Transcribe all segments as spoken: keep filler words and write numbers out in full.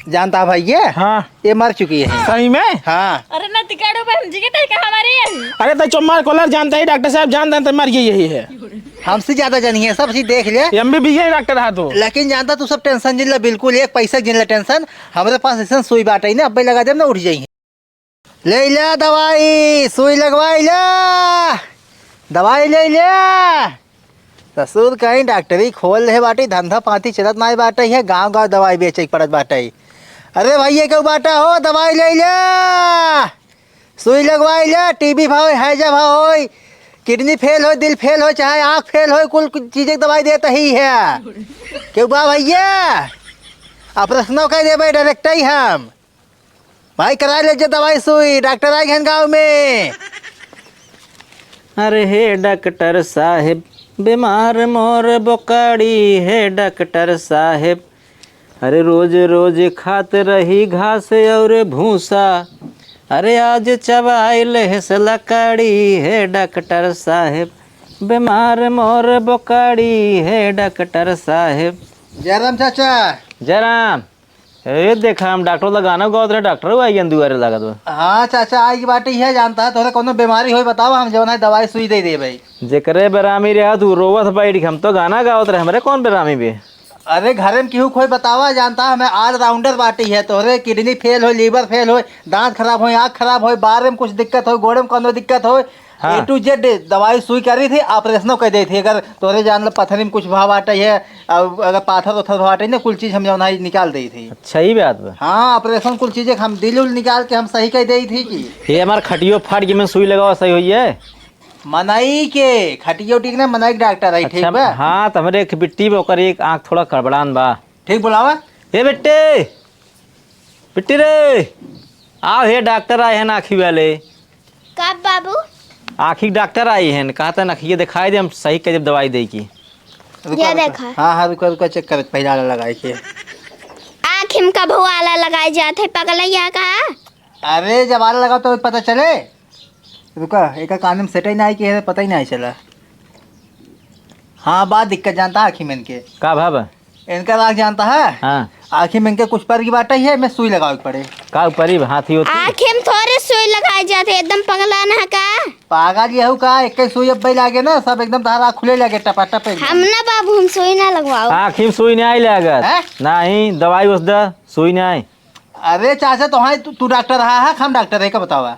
जानता है भैया? हाँ। ये मर चुकी है। सही में? हाँ। अरे ना, तिकाड़ो बहन जी के तरीका हमारे यही। अरे तो चुम्मा कॉलर जानता ही डॉक्टर साहब, जान जानते मर गई यही है। हमसे ज्यादा जानी है, सब चीज देख ले। एमबीबीएस डॉक्टर है तू। लेकिन जानता तू सब टेंशन जिन ला, बिल्कुल एक पैसा जिन ला टेंशन। हमारे पास ऐसा सुई बाटे ही ना, अब्बे लगा देब ना उठ जाई। ले ले दवाई, सुई लगवाई ले, दवाई ले ले। ससुर कहीं डॉक्टरी खोल रहे बाटे, धंधा पाती चलत नाई बाटे है, गांव गांव दवाई बेचे के पड़त बाटे। अरे भैया केहू बाटा हो, दवाई ले ले, सुई लगवाई ले, टीबी भा होई, हैजा भा होई, किडनी फेल होई, दिल फेल होई, चाहे आँख फेल होई, कुल चीजें के दवाई देत ही है। केहू बा भैया? ऑपरेशनो कर देबे डायरेक्ट ही हम। भाई करा ले जे दवाई सुई, डॉक्टर आए हैं गाँव में। अरे हे डॉक्टर साहेब, बीमार मोर बोकाड़ी, हे डॉक्टर साहेब। अरे रोज रोज खात रही घास और भूसा, अरे आज चबाइल हेस लकड़ी, हे डॉक्टर साहेब। बीमार मोर बोकाड़ी, हे डॉक्टर साहेब। जयराम चाचा। जयराम। ए, देखा, हम डॉक्टर वाला गाना गावत रहे, डॉक्टर आई गन दुआरे लागत बा। हाँ चाचा, आई की बात ही है, जानता है तोहरे कोनो बीमारी होई बतावा, हम जवन है दवाई सुई दे देबे। जेकरे बेरामी रहा तू रोवत बैठ के, हम तो गाना गावत रहे, हमरे कौन बेरामी बे? अरे घरे में केहू कोई बतावा, जानता है हमें ऑलराउंडर बाटी है, तोहरे किडनी फेल हो, लिवर फेल हो, दांत खराब हो, आँख खराब हो, बारे में कुछ दिक्कत हो, गोड़े में कोनो दिक्कत हो, हाँ। ए टू जेड दवाई सुई करी थी, ऑपरेशनो कर दी थी। अगर तोहरे जान लो पथरी में कुछ भाव आटे है, अब अगर पाथर उथर भाव आटे ना, कुल चीज हम जौन है निकाल दी थी। अच्छा, ई बात बा। हाँ, ऑपरेशन कुल चीजें हम दिल उल निकाल के हम सही कर दी थी कि। ये हमार खटियो फाट गई, मैं सुई लगावा सही होई है। मनई के खटियो ठीक ना, मनई के डॉक्टर है, ठीक अच्छा, बा? हाँ, तो हमरे एक बिट्टी बा, ओकर एक आँख थोड़ा कड़बड़ान बा। ठीक बुलावा। ए बिट्टी, बिट्टी रे, आओ हे, डॉक्टर आए हैं आँखी वाले। का बाबू? आँखी के डॉक्टर आई हैं, कहते हैं आँखिए दिखाई दे, हम सही कर देब दवाई दे की। रुका, या रुका। देखा। हाँ, हाँ, रुका, रुका, चेक कर, पहले आला लगाए के। आँखी में कब आला लगाए जात है, पगलैया का? अरे, जब आला लगा तो पता चले। रुका, एका कान में सेटई ना आई कि है, पता ही ना चला। हाँ, बात दिक्कत जानता है आँखी में इनके। का भाव? इनका राग जानता है? हाँ। आँखी में इनके कुछ पर की बात ही है, मैं सुई लगावे के पड़े। का ऊपरी हाथी होती? आँखी में थोड़े सुई लगाए जाते, एकदम पगला ना का? पागल यहू का, एक ही सुई अब लागे ना, सब एकदम तारा खुले लगे, टपाटप एकदम। हम ना बाबू, हम सुई ना लगवाओ। आँखी में सुई नहीं आई लागत। हैं? नहीं, दवाई उस दे, सुई नहीं आई। अरे चाचा, तो हाँ, तू, तू डॉक्टर रहा है, हम डॉक्टर है, का बतावा?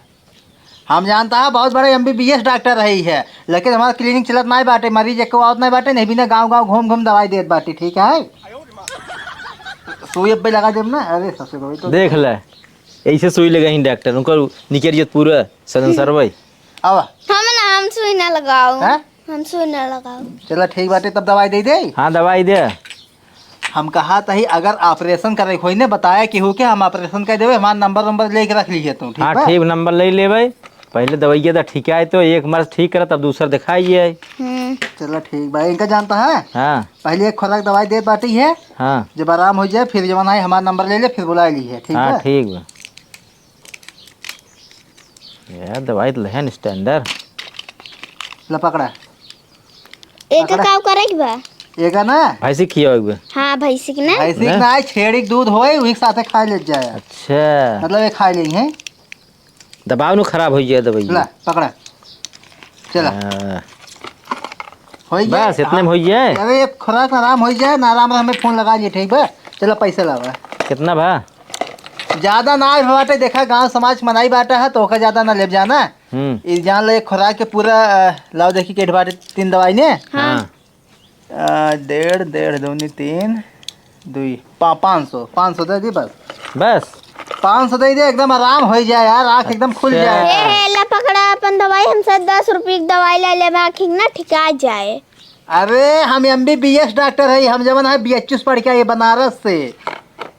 हम जानता है बहुत बड़े एमबीबीएस डॉक्टर रही है, लेकिन हमारा क्लिनिक चलत नाई बाटे, मरीज एको आवत नाई बाटे, नहीं बिना गांव गांव घूम घूम दवाई देत बाटे, ठीक है? सुई अब्बे लगा देब ना, अरे ससुर भाई तो देख ले, ऐसे सुई लगा ही डॉक्टर, उनको निकल जत पूरा सदन सरवाई। आवा। हम ना, हम सुई ना लगाओ। हैं? हम सुई ना लगाओ। चला ठीक बाटे, तब दवाई दे दे। हाँ, दवाई दे। हम कहा तही अगर ऑपरेशन करे के होई ने बताया केहू के, हम ऑपरेशन कर देबे। हमार नंबर नंबर लेके रख लीजिए तू, ठीक हाँ, बा? ठीक, नंबर ले लेबे। पहले दवाइया तो ठीक आए तो एक मर्ज ठीक करे तब दूसर दिखाइए। हम्म। चलो ठीक बा, इनका जानता है? हाँ। पहले एक खुराक दवाई देत बाटी है। हाँ। जब आराम हो जाए फिर जवन आई हमार नंबर ले ले, फिर बुला लीजिए, ठीक हाँ, बा? ठीक बा। यार, दवाई तो लेहन स्टैंडर्ड। ला पकड़ा। एक पकड़ा। का करे के बा? एका ना? भैंसी खियावे के बा। हाँ, भैंसी के ना? भैंसी के ना? ना, छेड़ी के दूध होए, वही के साथे खा ले जाए। अच्छा। मतलब, ये खा ले हैं। दबाव नु खराब हो जाए दवाई। ला, पकड़ा। चला। हाँ। हो जाए। बस, इतने में हो जाए। अरे, ये खुराक आराम हो जाए, ना आराम, हमें फोन लगा लिए, ठीक बा? चला, पैसा लावा। कितना बा? ज्यादा ना आए बाटे, देखा गांव समाज के मनाई बाटा है, तो ओकर ज्यादा ना लेब जाना। हम्म। ई जान ले खुराक के पूरा, अ, लाओ देखी के बाटे तीन दवाई ने। हाँ। हाँ। अ, डेढ़, डेढ़ दूनी तीन, दुई, पा-, पाँच सौ, पाँच सौ दे दी बस। बस? पाँच सौ दे दे, एकदम आराम हो जाए यार, आँख एकदम खुल अच्छा। जाए। ए, हे, ला पकड़ा अपन दवाई, हमसे दस रुपये की दवाई ले ले, आँख ना ठिका जाए। अरे, हम एमबीबीएस डॉक्टर है, हम जवन है बीएचयू से पढ़ के आए बनारस से।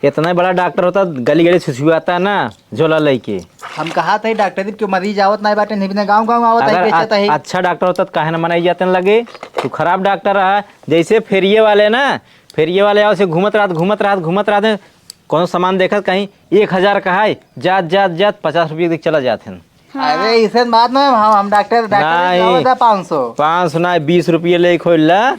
इतना बड़ा डॉक्टर होता, गली गली सुसुआता ना, झोला लेके। हम कहा था डॉक्टर के मरीज आवत ना बाटे, नहीं बिना गाँव गाँव आवत है, अगर बेचत अ-, है। अच्छा डॉक्टर होता तो काहे ना मनाई जाते लगे? तू खराब डॉक्टर रहा, जैसे फेरिये वाले ना, फेरिये वाले आओ से घूमत रहत, घूमत रहत, घूमत रहत, कौनो सामान देखत कहीं एक हजार का है, जात, जात, जात पचास रुपये देके चला जात हैं। हाँ। अरे, इसे बात ना, हम, हम डॉक्टर, डॉक्टर नहीं। लावत है पाँच सौ। पाँच सौ ना, बीस रुपये ले खोल ला।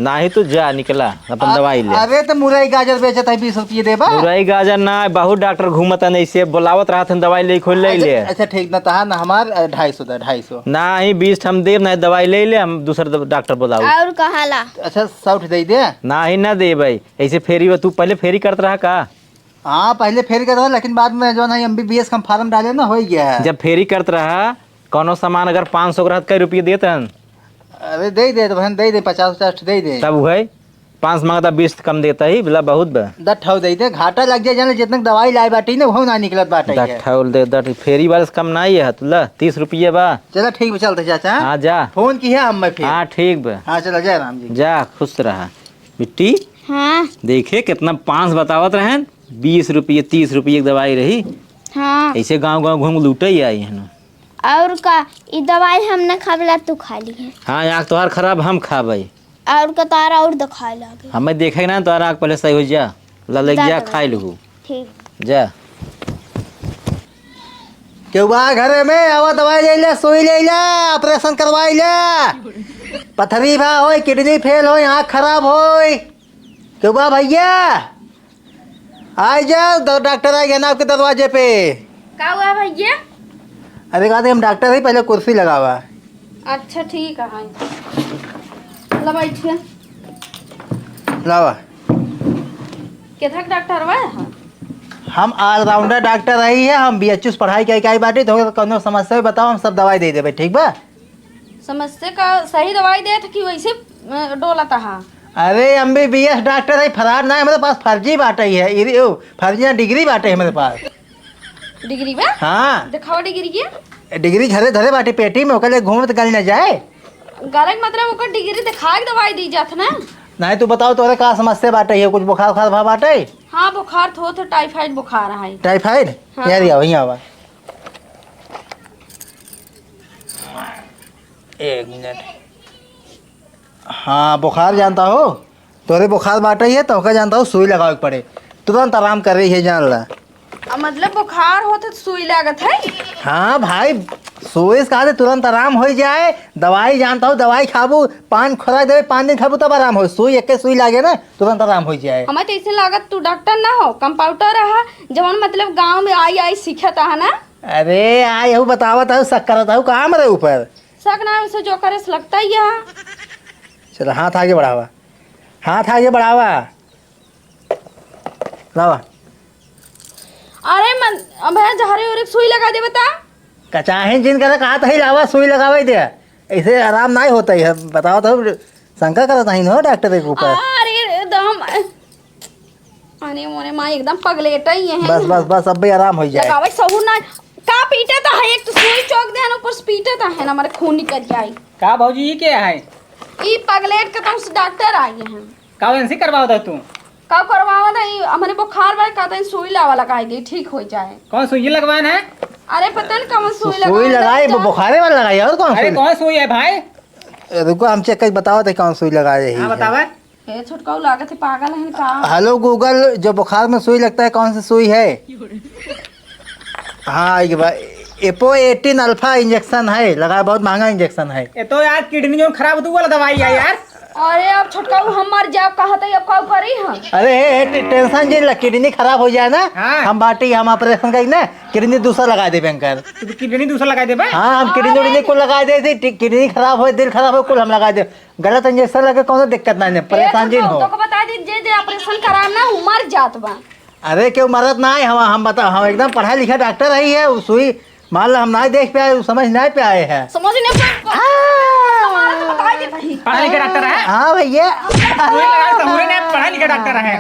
नाही, तू जा, निकला, अपन आ, दवाई ले। अरे, तो मुरई गाजर बेचत है, बीस रुपये देबा? मुरई गाजर ना, बहुत डॉक्टर घूमत है, ऐसे बोलावत रहत हैं, दवाई ले, खोल ले अच्छा, ले। अच्छा, ठीक ना, तहा ना हमार, अ, ढाई सौ दा, ढाई सौ। नाही, बीस हम देब, नाही दवाई ले ले, हम दूसर द-, डॉक्टर बोलाओ। और कहाँ ला? अच्छा, सौ ठे दे दे। नाही, ना देबै, ऐसे फेरी बा, तू पहले फेरी करत रहा का? हाँ, पहले फेरी करत रहा, लेकिन बाद में जौन है एम बी बी एस का हम फार्म डाले ना, हो गया है। जब फेरी करत रहा, कौनो सामान अगर पाँच सौ के रहत, कई रुपये देत हन? अरे, दे दे, तो बहन, दे दे, पचास, पचास ठे दे दे। तब उहे पाँच मांगता, बीस कम देता ही, बोला बहुत बा। दस ठौ दे दे, घाटा लग जाए, जाने जितना दवाई लाए बाटी ना, वो ना निकलत बाटे दस है। ठौ दे, दस, फेरी वाले से कम ना ही है, तुला तीस रुपये बा। चला, ठीक बा, चलते चाचा, हाँ? हाँ, जा। फोन की है हम मैं फिर। हाँ, ठीक बा। हाँ, चला, जय राम जी। जा, खुश रहा। बिट्टी, हाँ। देखे, कितना पाँच बतावत रहन, बीस रुपये, तीस रुपये की दवाई रही। हाँ। ऐसे गाँव गाँव घूम लूटे ही आई है ना। और का, ई दवाई हम न खाबला, तू खा ली है। हाँ, आँख तोहार खराब, हम खाबै। और का, तारा और दिखाए लागे। हमें देखे ना, तोहार आँख पहले सही हो जा। ला, ले जा, दवाई। खाई लू। ठीक। जा। केहू बा घरे में? आवा, दवाई ले ले, सुई ले ले, ऑपरेशन करवाई ले। पथरी भा होई, किडनी फेल होई, आँख खराब होई। केहू बा भैया? आई जा, द-, डॉक्टर आई गया ना आपके दरवाजे पे। का हुआ भैया? अरे, कहते हम डॉक्टर ही, पहले कुर्सी लगावा। अच्छा, ठीक है, हाँ। ला बैठिए। लावा। केथक डॉक्टर हुआ है? हम ऑलराउंडर डॉक्टर रही है, हम बी एच यू से पढ़ाई कई कई बाटी, तो कौनो समस्या हो बताओ, हम सब दवाई दे देबे, ठीक बा? समस्या का सही दवाई देत कि वैसे, अ, डोलत हा? अरे, M B B S doctor है, फरार ना है, हमारे पास फर्जी बाटे है, इरी-, ओ, फर्जी ना, डिग्री बाटे है हमारे पास। डिग्री बा? हाँ। दिखाओ डिग्री के। डिग्री घरे धरे बाटे पेटी में, ओकर ले घूमत गल न जाए। गले के मतलब ओकर डिग्री दिखा के दवाई दी जात ना। नहीं, तू बताओ, तोरे का समस्या बाटे है? कुछ बुखार उखार भा बाटे? हाँ, बुखार थो, थो टाइफाइड बुखार है। टाइफाइड? हाँ। यार, आओ, यहाँ आवा। एक मिनट। हाँ, बुखार जानता हो, तोरे बुखार बाटे ही है, तो ओका जानता हो, सुई लगावे के पड़े, तुरंत आराम कर रही है, जान ला। आ, मतलब बुखार होत है तो सुई लागत है? हाँ भाई, सुई से कहा तुरंत आराम हो जाए। दवाई जानता हो, दवाई खाबू, पान खुराक देवे, पाँच दिन खाबू तब आराम हो। सुई, एक सुई लागे ना, तुरंत आराम हो जाए। हमें तो ऐसे लागत तू डॉक्टर ना हो, कंपाउंडर रहा, जवन मतलब गाँव में आई आई सीखत रहा ना। अरे, आ, यहू बतावत हूँ, शक करत हूँ, काम रे ऊपर। शक ना, उसे जो करे से लगता ही है। चलो, हाथ आगे बढ़ावा, हाथ आगे बढ़ावा, लावा। अरे मन, अब है जहरे उरे सुई लगा दे बता। कचाहे जिन करे कहा तो ही लावा, सुई लगावे दे, ऐसे आराम नहीं होता है, बताओ तो। शंका करत हईन हो डॉक्टर के ऊपर। अरे रे दम। अरे मोरे माई एकदम पगलेट ही है। बस, बस, बस, अब भी आराम हो जाए। लगावे सहूर ना। का पीटे तो है, एक तो सुई चोक दे, ऊपर से पीटे तो है ना, हमारे खून निकल जाए। का भौजी, ई के है? ई पगलेट के तुम डॉक्टर आए हैं। का एनसी करवाओ दे तू? का करवाओ दे, ई हमारे बुखार बा, का तनी सुई लावा लगाई दे, ठीक हो जाए। कौन सुई लगवाए ना? अरे पता नहीं कौन सुई सु-, सुई लगाए, लगाई, बु-, बुखारे वाला लगाई, और कौन अरे सुई? कौन सुई है भाई? ए, रुको, हम चेक करके बताओ थे कौन सुई लगाए यही हाँ, है। बतावे। ए, छोटकाऊ लागत है पागल है का? हेलो Google, जो बुखार में सुई लगता है, कौन सी सुई है? हाँ, ये बा-, एपो एटीन अल्फा इंजेक्शन है, लगा, बहुत महंगा इंजेक्शन है। ये तो यार किडनी जो खराब होती, वो वाला दवाई है यार। अरे, अब छोटकाऊ हम मर जाब, कहा तो अब का करी हम? अरे, हे, हे, टे-, टेंशन जिन ला, किडनी खराब हो जाए ना, हाँ। हम बाटी, हम ऑपरेशन करी ना, किडनी दूसरा लगा देबे अंकर। तू किडनी दूसरा लगा देबे? हाँ, हम किडनी अरे। उडनी कुल लगा दे, दे, टी-, किडनी खराब हो, दिल खराब हो, कुल हम लगा दे। गलत इंजेक्शन लगे, कौनो दिक्कत ना है, ए, परेशान जिन हो। तो को बता दी, जे, जे ऑपरेशन करा ना, उ मर जात बा। अरे, केहू मरत ना है, हम, हम बता, हम एकदम पढ़ा लिखा डॉक्टर रही है, उ सुई, मान ला हम ना देख पाए, उ समझ ना पाए है। समझ नहीं पाए। हाँ। हमारा तो बता दी भाई। पढ़ा लिखा डॉक्टर है? हाँ भैया। सुई लगा के हमरे ने पढ़ा लिखा डॉक्टर है।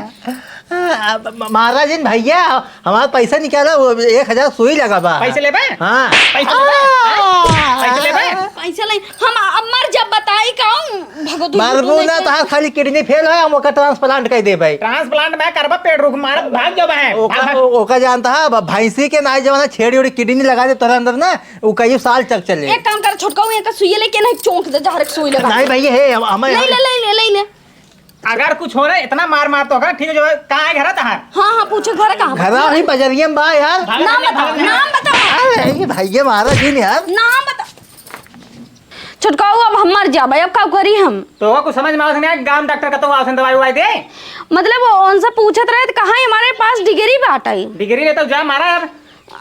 हाँ, अब म-, महाराज जी भैया, हमारा पैसा निकाला, वो एक हजार सुई लगा बा। पैसे लेबे? हाँ। पैसे लेबे? आ! पैसे लेबे? पैसे ले, हम अब मर जब बताई कहूँ, भगवती मरबू ना, तोहार खाली किडनी फेल है, हम ओकर ट्रांसप्लांट कर देबे। ट्रांसप्लांट मैं करबा, पेट रुक मार, भाग जाबे, ओका, भाग, भाग। ओका जानता है, अब भैंसी के नाई जवाना छेड़ी उड़ी किडनी लगा दे तोरा अंदर ना, उ कई साल तक चले। एक काम कर, छोटका, एक सुई लेके ना, चोंक दे, जहर के सुई लगा। नहीं भैया, हे, हम, हम ले, ले, ले, ले, ले, ले। अगर कुछ हो ना, इतना मार मार तो होगा, ठीक है, जो है, कहाँ है घर तहार? हाँ, हाँ, पूछो घर कहाँ? घर ही बजरिया में बा यार। भाग, नाम भाग, बताओ, भाग। नाम बताओ। अरे, ये भाई, ये महाराज जी ने यार। नाम बताओ। छोटकाऊ, अब हम मर जाबे, अब का करी हम? तो कुछ समझ में आवत नहीं, गाँव डॉक्टर का तो आवसन दवाई उवाई दे। मतलब, वो उनसे पूछत रहे तो कहाँ हमारे पास डिग्री बाटे। डिग्री ले तो जा मारा अब।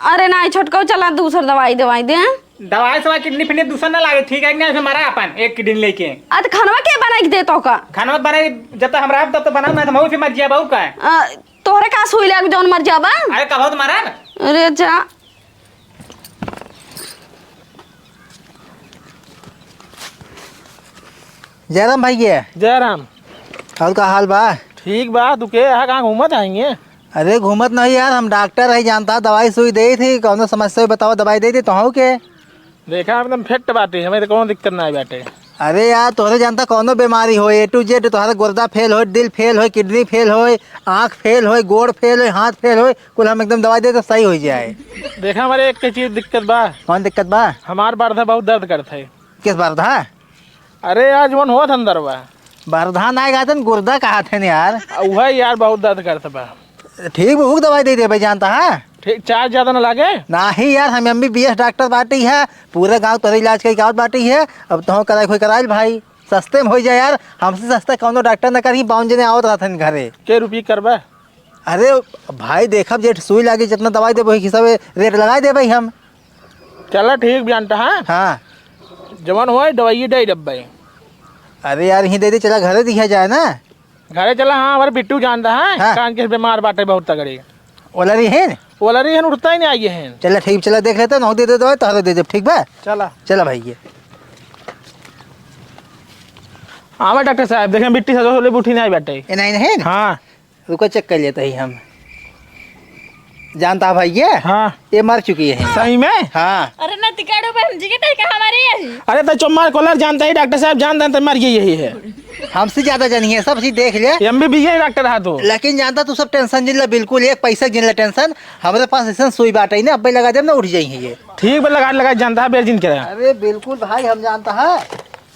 अरे नाहीं छोटकाऊ, चला दूसर दवाई दवाई दे। दवाई से किडनी फिडनी दूसर ना लागे, ठीक है कि नाहीं? उसे मारा अपन एक किडनी लेके। अरे तो खानवा के बनाई के दे तो का? खानवा बनाई, जब तक हम रहब तब तो बनाओ, ना तो हम फिर मर जाब, और का है? अ, तोहरे का सुई लग जौन मर जाबा? अरे कब हो तुम्हारा? अरे जा। जयराम भाई के। जयराम। और का हाल बा? ठीक बा, तू के यहाँ कहाँ घूमत आएंगे? अरे घूमत नहीं यार, हम डॉक्टर है, जानता, दवाई सुई दे थी, कौनो समस्या हो बताओ, दवाई दे दी तो के। देखा, एकदम फिट बाटे, हमें तो कौनो दिक्कत ना बाटे। अरे यार, तोहरे जानता कौनो बीमारी हो, A to Z, तोहरा गुर्दा फेल हो, दिल फेल हो, किडनी फेल हो, आँख फेल हो, गोड़ फेल हो, हाथ फेल हो, कुल हम एकदम दवाई दे तो सही हो जाए। देखा, हमारे एक चीज दिक्कत बा। कौन दिक्कत बा? हमार बरधा बहुत दर्द करत है। किस बरधा? अरे यार, जवन होत अंदर बा। बरधा ना कहते न, गुर्दा कहत है न यार। आ, उहे यार, बहुत दर्द करत बा। ठीक बा, हुक दवाई दे देबे, जानता है। ठीक, चार्ज ज्यादा ना लागे? नाही यार, हम MBBS डॉक्टर बाटी है, पूरा गाँव तोरे इलाज करी आवत बाटी है। अब तो कराई कोई कराइल भाई, सस्ते में हो जाए यार, हमसे सस्ता कौनो डॉक्टर ना करी, बावन जने आवत रहत हैं घरे। के रुपये करबा? अरे भाई, देखब जे सुई लागी, जितना दवाई देबो, वही हिसाबे रेट लगाई देबे हम। चला ठीक, जानता है। हाँ। जवन होए, दवाई दे डब्बे। अरे यार, यहीं दे दे, चला घरे दिया जाए ना। घरे चला, हाँ, हमारे बिट्टू जानता है, हाँ। कान के बीमार बाटे बहुत तगड़ी। ओलरी है न? ओलरी है न, उठता ही नहीं आई है। चला ठीक, चला देख लेते हैं, नौ दे दे दो, तोहरे दे दे, ठीक बा? चला। चला भाई ये। आवा डॉक्टर साहब, देखें बिट्टी सजो होले उठी नहीं आई बाटे। ए, नहीं, नहीं। हाँ। रुको, चेक कर लेते ही हम। जानता है भाई ये? हाँ। ये मर चुकी है। सही में? हाँ। अरे ना, तिकाड़ो बहन जी के तरीका हमारे यही। अरे तो चुम्मा कॉलर जानता ही डॉक्टर साहब, जानता है तो मर गई यही है। हमसे ज्यादा जानी है, सब चीज देख ले। MBBS डॉक्टर है तो। लेकिन जानता तू सब टेंशन जिन ला, बिल्कुल एक पैसा जिन ला टेंशन। हमारे पास ऐसा सुई बाटे ही ना, अब लगा दे ना, उठ जाई है ये। ठीक बा, लगा, लगा जानता है, बेर जिन के रहा। अरे बिल्कुल भाई, हम जानता है।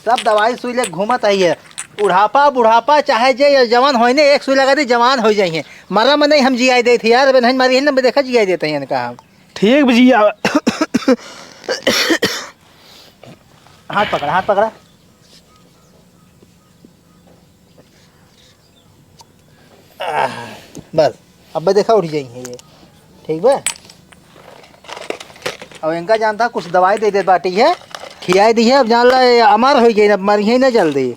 सब दवाई सुई ले घूमत आई है। बुढ़ापा, बुढ़ापा चाहे जे ये जवान होई ने, एक सुई लगा दी, जवान हो जाई है। मरा में नहीं हम जियाई देत ही यार, अबे नहीं मरी है ना, देखा जियाई देते हैं इनका हम। ठीक बा जिया। हाथ पकड़ा, हाथ पकड़ा। आह, बस, अब देखा उठ जाई है ये, ठीक बा। अब इनका जानता कुछ दवाई दे दे बाटी है, खियाई दी है। अब जान ला, ये अमर हो गई, अब मरी है ना जल्दी।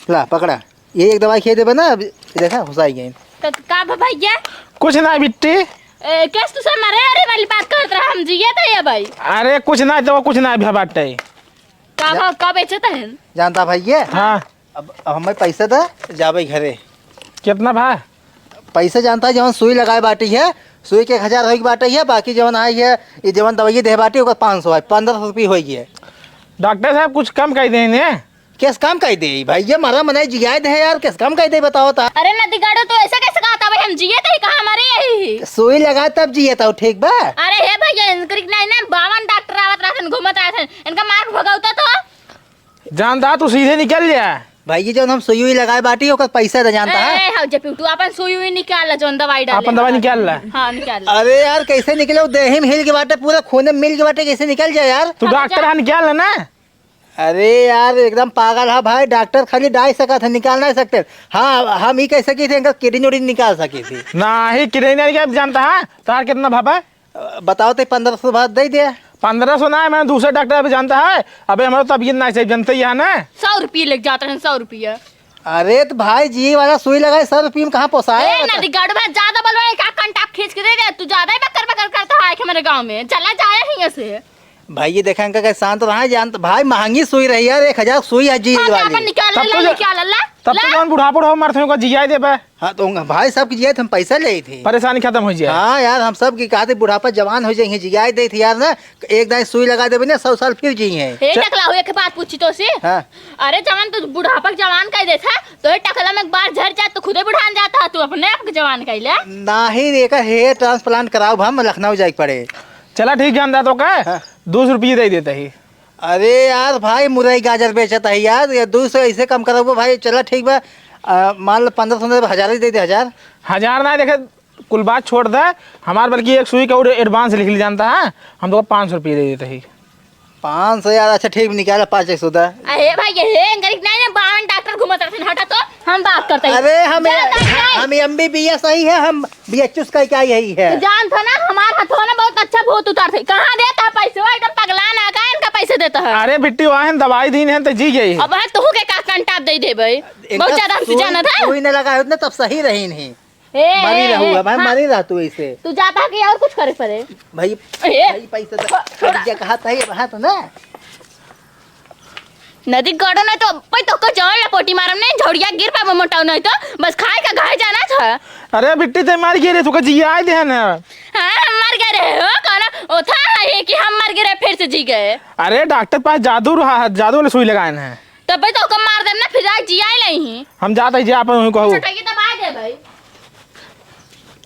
ला पकड़ा, ये एक दवाई खिया देबे ना, अब देखा हुसाई गई। तो का भा भैया? कुछ ना बिट्टी। ए, कैस तू से मरे अरे वाली बात करत रहा, हम जिए थे ये भाई। अरे कुछ ना, तो कुछ ना भा बाटे। का जा- भाव का बेचत है? जानता भाई ये? हाँ। अब, अब हमें पैसा दे, जाबे घरे। कितना भा? पैसा जानता है, जवन सुई लगाए बाटी है, सुई के एक हजार होई के बाटी है, बाकी जवन आई है, ये जवन दवाई दे बाटी, ओकर पाँच सौ है, पन्द्रह सौ रुपये होई है। डॉक्टर साहब, कुछ कम कर दें ने। कैस कम कर दे भाई, ये मरा मनाई जियाए दे यार, कैस कम कर दे बताओ ता। अरे नदी गाड़ो, तू ऐसे कैसे कहता भाई, हम जिए थे कहाँ, हमारे यही। सुई लगा तब जिए था, ठीक बा? अरे हे भैया, इनकर नहीं ना, बावन डॉक्टर आवत रहथन, घूमत रहथन, इनका मार भगावता तो। जानता, तू सीधे निकल जा। भाई, ये जौन हम सुई उई लगाए बाटी, ओकर पैसा दे जानता है। ए, हाँ, जे पिंटू, अपन सुई उई निकाल ला, जौन दवाई डाले। अपन दवाई निकाल ला। हाँ, निकाल ला। अरे यार, कैसे निकले? वो देही में हिल के बाटे, पूरा खूने में मिल के बाटे, कैसे निकल जाए यार? तू अब डॉक्टर जा। है, निकाल ला ना। अरे यार, एकदम पागल है भाई, डॉक्टर खाली डाई सकत है, निकाल नहीं सकते। हाँ, हम ही कह सकी थे, इनका किडनी उडनी निकाल सकी थी। नहीं, किडनी नहीं निकाल, जानता है, तार कितना भापा? अ, बताओ तो, पन्द्रह सौ बाद दे दे। पन्द्रह सौ ना है, मैं दूसरे डॉक्टर अभी जानता है। अबे हमारा तबीयत ना सही, जानते ही है ना। सौ रुपये लेके जाते हैं, सौ रुपये। अरे तो भाई, जी वाला सुई लगाए, सौ रुपये में कहाँ पोसाए? ए, नदी गढ़ में ज्यादा बोलवा, एक कंटाप खींच के दे दे। तू ज्यादा ही बकर बकर करता है कि मेरे गाँव में। चला जाए ही ऐसे। भाई, ये देखा, इनका कैसे शांत रहा है, जानत भाई, महंगी सुई रही यार, एक हजार सुई है जी हाँ, वाली। अपन निकाल तब ला, तो जो, निकाल ला, तब तो ला। जौन बुढ़ापा हो, मरते हो, जियाई देबे। हाँ, तो भाई, सब की जियाई, हम पैसा ले थे। परेशानी खत्म हो जाए। हाँ यार, हम सब की कहते बुढ़ापा जवान हो जाएंगे, जियाई दे थे यार ना, एक दाई सुई लगा देबे ना, सौ साल फिर जी हैं। हे च- टकला हो, एक बात पूछी तो से। हाँ। अरे, जवान तू बुढ़ापा के जवान कह देता, तो ये टकला में एक बार झड़ जाए, तो खुदे बुढ़ान जाता है, तू अपने आप के जवान कह ले। नाही, एकर hair transplant कराओ, हम लखनऊ जाए के पड़े। चला ठीक, जानता तो का? हाँ। दो सौ रुपये दे देता ही। अरे यार भाई, मुरई गाजर बेचत है यार, ये दो सौ ऐसे कम करबो भाई। चला ठीक बा, आ, मान लो पन्द्रह सौ नहीं, हजार ही दे दे, हजार। हजार ना देखे, कुल बात छोड़ दे, हमार बल्कि एक सुई का और advance लिख ली जानता है, हम तो पाँच सौ रुपये दे देते ही। पाँच सौ यार, अच्छा ठीक, निकाला पाँच एक सौ दा। अरे भाई, ये है, गरीब नहीं ना, बावन डॉक्टर घूमत रहते हैं, हटा तो, हम बात करते हैं। अरे हम, जा, जा, जा। हम एमबीबीएस आई है, हम बीएचयूएस का क्या यही है। तू जान था ना, हमार हथवा ना बहुत अच्छा भूत उतार थे। कहाँ देता है पैसे? वो एकदम पगला ना का, इनका पैसे देता है। अरे बिट्टी, वहाँ दवाई दीन है तो जी गई है। अब है तोहू के का कंटाप दे दे भाई। इनका बहुत ज्यादा हमसे सुई, जाना था। सुई न लगा होत ना, तब सही रही नहीं। ए, मरी ए, रहू ए, अब, हाँ। मरी रह तू ऐसे। तू जाता है कि और कुछ करे पड़े? भाई, ए, भाई पैसा तो, छोड़ा। ये कहा था, ये कहा था ना। नदी गड़ो नहीं तो पै तो को जौन लपोटी मारम नहीं, झौड़िया गिर पावे मोटाऊ नहीं तो, बस खाए का घाय जाना था। अरे बिट्टी, ते मर गिरे, तुका जियाए दे ना। हाँ, हम मर गए रहे हो, कौन ओथा है कि हम मर गए रहे, फिर से जी गए? अरे डॉक्टर पास जादू रहा है, जादू वाली सुई लगाए हैं। तब भाई तो ओकर मार देम ना, फिर आज जियाए नहीं। हम जाते हैं, जे आपन वहीं कहू। चटाई दबा दे भाई।